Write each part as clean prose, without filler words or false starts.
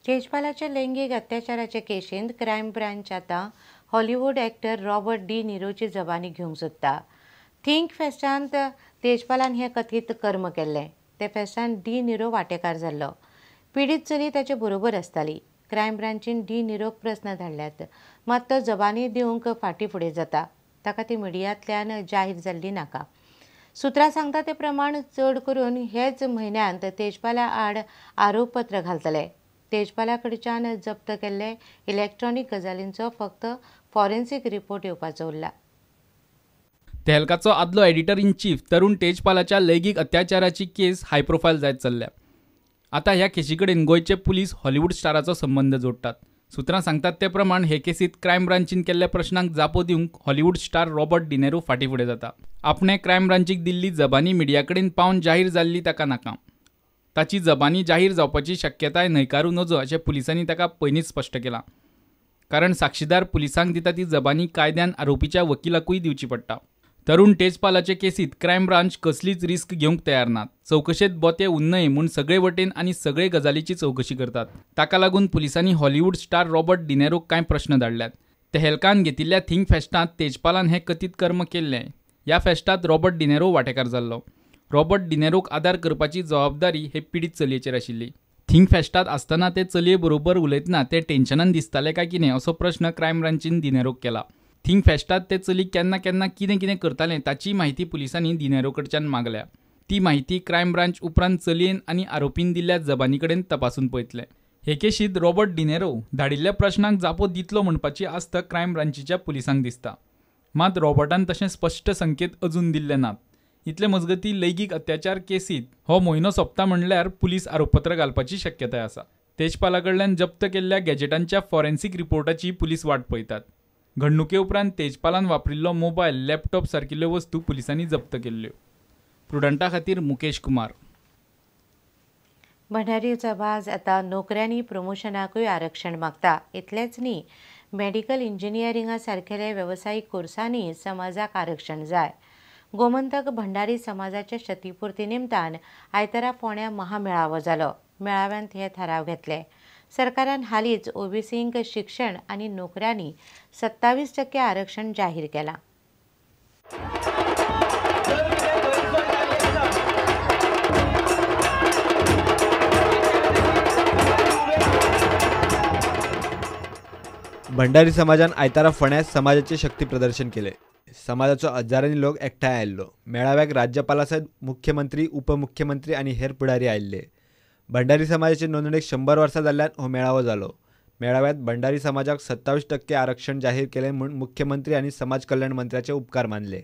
तेजपालाच्या लैंगीक अत्याचाराच्या केशींत crime branch आतां हॉलिवूड एक्टर रॉबर्ट डी निरोची जबानी घेवंक सोदता. थिंक फेस्टांत तेजपालान हें कथीत कर्म केल्लें. ते फेस्टान डी निरो वांटेकार जाल्लो. पिडीत चली ताचे बरोबर आसताली. क्रायम ब्रांचीन डी निरोक प्रस्न धाडल्यात, मात तो जबानी दिवंक फाटीं फुडें जाता. ताका ती मिडियांतल्यान जाहीर जाल्ली नाका. सुत्रां सांगता ते प्रमाण चड करून हेच म्हयन्यांत तेजपाला आड आरोपपत्र घालतले. तेजपाला कडच्यान जप्त केल्ले इलेक्ट्रॉनिक गजालींचो फक्त फॉरेन्सिक रिपोर्ट येवपाचो उरला. तेहलकाचो आदलो एडिटर इन चीफ तरुण तेजपालाच्या लैंगीक अत्याचाराची केस हाय प्रोफायल जायत चल्ल्या. आतां ह्या केशी कडेन गोंयचे पुलीस हॉलिवूड स्टाराचो संबंद जोडटात. सुत्रां सांगतात ते प्रमाण हे केसीत क्रायम ब्रांचीन केल्ल्या प्रश्नांक जापो दिवंक हॉलिवूड स्टार रॉबर्ट डिनेरो फाटीं फुडें जाता. आपणे क्रायम ब्रांचीक दिल्ली जबानी मिडिया कडेन पावन जाहीर जाल्ली ताका नाका. ताची जबानी जाहीर जावपाची शक्यताय न्हयकारूं नजो अशें पुलिसांनी ताका पयलींच स्पश्ट केलां. कारण साक्षीदार पुलिसांक दिता ती जबानी कायद्यान आरोपीच्या वकिलाकूय दिवची पडटा. तरुण तेजपालाचे केसीत क्रायम ब्रांच कसलीच रिस्क घेवंक तयार नात. चवकशेंत बोते उन्नय म्हूण सगळे वटेन आनी सगळे गजालीची चवकशी करतात. ताका लागून पुलिसांनी हॉलिवूड स्टार रॉबर्ट डिनेरोक कांय प्रश्न धाडल्यात. तेहलकान घेतिल्ल्या थिंक फेस्टांत तेजपालान हें कथीत कर्म केल्लें. ह्या फेस्टांत रॉबर्ट डिनेरो वांटेकार जाल्लो. रॉबर्ट डिनेरोक आदार करपाची जबाबदारी हे पिडीत चलयेचेर आशिल्ली. थिंक फेस्टांत आसतना ते चलये बरोबर उलयतना ते टेन्शनान दिसताले काय कितें असो प्रश्न क्रायम ब्रांचीन डिनेरोक केला. थिंक फेस्टांत ते चली केन्ना केन्ना कितें कितें करतालें ताची म्हायती पुलिसांनी डिनेरो कडच्यान मागल्या. ती म्हायती क्रायम ब्रांच उपरांत चलयेन आनी आरोपीन दिल्ल्या जबानी कडेन तपासून पळयतले. हे केशींत रॉबर्ट डिनेरो धाडिल्ल्या प्रश्नांक जापो दितलो म्हणपाची आस्त क्रायम ब्रांचीच्या पुलिसांक दिसता. मात रॉबर्टान तशें स्पश्ट संकेत अजून दिल्ले नात. इतले मजगती लैंगीक अत्याचार केसीत हो म्हयनो सोंपता म्हणल्यार पुलीस आरोपपत्र घालपाची शक्यताय आसा. तेजपाला कडल्यान जप्त केल्ल्या गॅजेटांच्या फॉरेन्सिक रिपोर्टाची पुलीस वाट पळयतात. घडणुके उपरांत तेजपालान वापरिल्लो मोबायल, लॅपटॉप सारकिल्ल्यो वस्तू पुलिसांनी जप्त केल्ल्यो. प्रुडंटा खातीर मुकेश कुमार. भंडारी समाज आतां नोकऱ्यांनी प्रमोशनाकूय आरक्षण मागता. इतलेंच न्ही, मेडिकल इंजिनियरिंगा सारकेले वेवसायीक कोर्सांनी समाजाक आरक्षण जाय. गोमंतक भंडारी समाजाच्या शतीपुर्ती निमतान आयतारा फोंड्या महामेळावो जालो. मेळाव्यांत हे थाराव घेतले. सरकारान हालींच ओबीसींक शिक्षण आनी नोकऱ्यांनी 27% आरक्षण जाहीर केलां. भंडारी समाजान आयतारा फोंड्या समाजाचे शक्ती प्रदर्शन केले. समाजाचो हजारांनी लोक एकठांय आयिल्लो. मेळाव्याक राज्यपाला सयत मुख्यमंत्री, उपमुख्यमंत्री आनी हेर फुडारी आयिल्ले. भंडारी समाजाचे नोंदणीक 100 वर्सां जाल्ल्यान हो मेळावो जालो. मेळाव्यात भंडारी समाजाक 27% आरक्षण जाहीर केलें म्हूण मुख्यमंत्री आनी समाज कल्याण मंत्र्याचे उपकार मानले.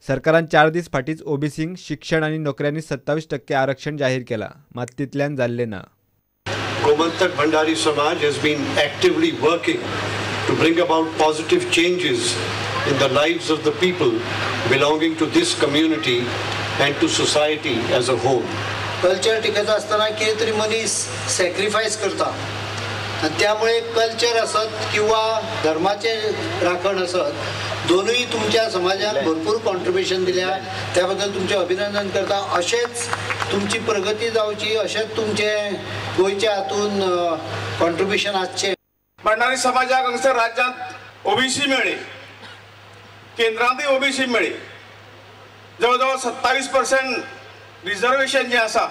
सरकारान 4 दीस फाटींच ओबीसींक शिक्षण आनी नोकऱ्यांनी 27% आरक्षण जाहीर केलां, मात तितल्यान जाल्लें ना. Gomantak Bhandari Samaj has been actively working to bring about positive changes in the lives of the people belonging to this community and to society as a whole. Culture टिकयता आसतना कितें तरी मनीस सॅक्रिफायस करता आनी त्यामुळे कल्चर आसत किंवा धर्माचें राखण आसत, दोनूय तुमच्या समाजान भरपूर कॉन्ट्रिब्युशन दिल्या, त्या बद्दल तुमचें अभिनंदन करता. अशेंच तुमची प्रगती जावची, अशेंच तुमचें गोंयच्या हातून कॉन्ट्रिब्युशन आसचें. भंडारी समाजाक हांगसर राज्यांत ओबीसी मेळ्ळी, केंद्रांतूय ओबीसी मेळ्ळी. जवळ जवळ 27% रिजर्वेशन जें आसा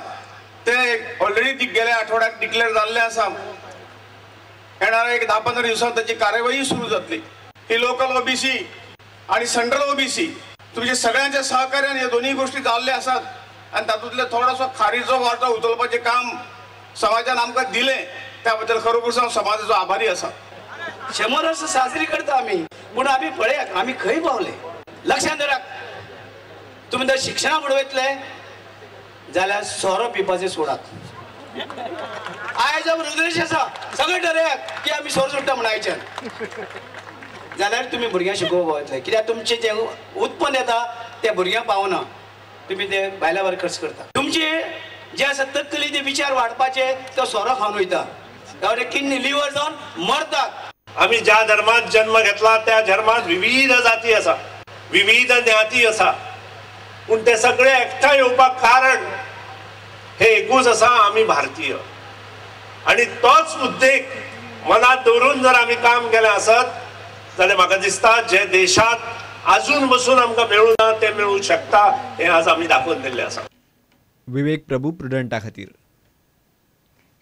तें ऑलरेडी गेल्या आठवड्याक डिक्लेअर जाल्लें आसा. येणाऱ्या एक 10-15 दिवसांत ताची कार्यवाही सुरू जातली. ही लोकल ओबीसी आनी सेंट्रल ओबीसी तुमच्या सगळ्यांच्या सहकार्यान ह्यो दोनूय गोष्टी जाल्ले आसात आनी तातूंतले थोडोसो खारीचो वांटो उचलपाचें काम समाजान आमकां दिलें, त्या बद्दल खरोखर हांव समाजाचो आभारी आसा. 100 वर्सां साजरी करता आमी, पूण आमी पळयात आमी खंय पावले. लक्षांत दवरात, तुमी जर शिक्षणा फुडें वयतले जाल्यार सोरो पिवपाचें सोडात. आयज रुद्रेश आसा, सगळे ठरयात की आमी सोरो सोडटा म्हूण आयच्यान, जाल्यार तुमी भुरग्यांक शिकोवपाक वतले. कित्याक तुमचें जें उत्पन्न येता तें भुरग्यांक पावना, तुमी तें भायल्या भायर खर्च करता. तुमचे जे आसा तकली जे विचार वाडपाचे तो सोरो खावन वयता, त्यामुळे किडनी लिव्हर जावन मरतात. आमी ज्या धर्मात जन्म घेतला त्या धर्मात विविध जाती आसा, विविध ज्ञाती आसा, पूण ते सगळे एकठांय येवपाक कारण हे एकूच आसा, आमी भारतीय. आनी तोच उद्देग मनात दवरून जर आमी काम केलें आसत जाल्यार म्हाका दिसता जे देशांत अजून बसून आमकां मेळूं ना ते मेळूं शकता हें आज आमी दाखोवन दिल्लें आसा. विवेक प्रभू, प्रुडंटा खातीर.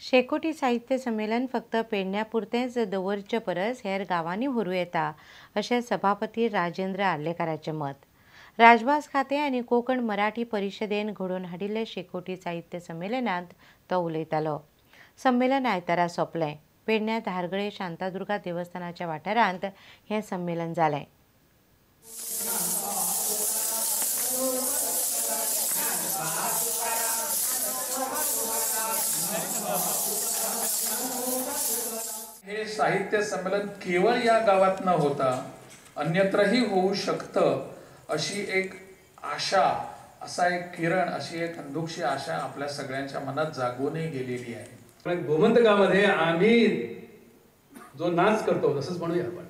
शेकोटी साहित्य संमेलन फक्त पेडण्या पुरतेंच दवरचे परस हेर गांवांनी व्हरूं येता अशें सभापती राजेंद्र आर्लेकाराचें मत. राजभास खातें आनी कोंकण मराठी परिशदेन घडोवन हाडिल्ले शेकोटी साहित्य संमेलनांत तो उलयतालो. संमेलन आयतारा सोंपलें. पेडण्या धारगळे शांतादुर्गा देवस्थानाच्या वाठारांत हें संमेलन जालें. हे साहित्य संमेलन केवळ या गावात न होता अन्यत्रही होऊ शकतं अशी एक आशा, असा एक किरण, अशी एक अंधुकशी आशा आपल्या सगळ्यांच्या मनात जागूनही गेलेली आहे. गोमंतकामध्ये आम्ही जो नाच करतो तसंच म्हणूया आपण,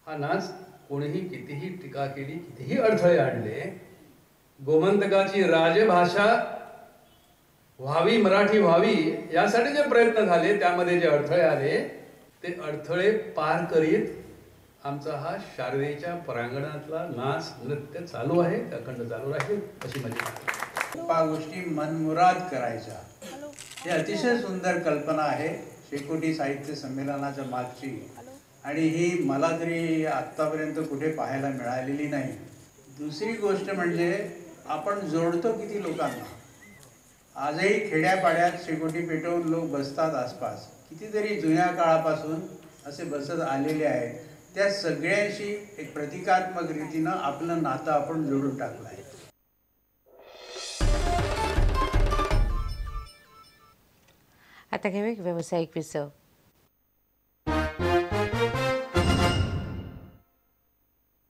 हा नाच कोणीही कितीही टीका केली, कितीही अडथळे आणले, गोमंतकाची राजभाषा व्हावी, मराठी व्हावी यासाठी जे प्रयत्न झाले त्यामध्ये जे अडथळे आले ते अडथळे पार करीत आमचा हा शारदेच्या प्रांगणातला नाच नृत्य चालू आहे, अखंड चालू राहील अशी माझी गप्पा गोष्टी मनमुराद करायच्या ही अतिशय सुंदर कल्पना आहे शेकोटी साहित्य संमेलनाच्या मागची, आणि ही मला तरी आत्तापर्यंत कुठे पाहायला मिळालेली नाही. दुसरी गोष्ट म्हणजे आपण जोडतो किती लोकांना. आजही खेड्यापाड्यात शेकोटी पेटवून लोक बसतात आसपास, कितीतरी जुन्या काळापासून असे बसत आलेले आहेत. त्या सगळ्यांशी एक प्रतिकात्मक रीतीनं आपलं नातं आपण जोडून टाकलं आहे. आता घेऊया एक व्यावसायिक विसव.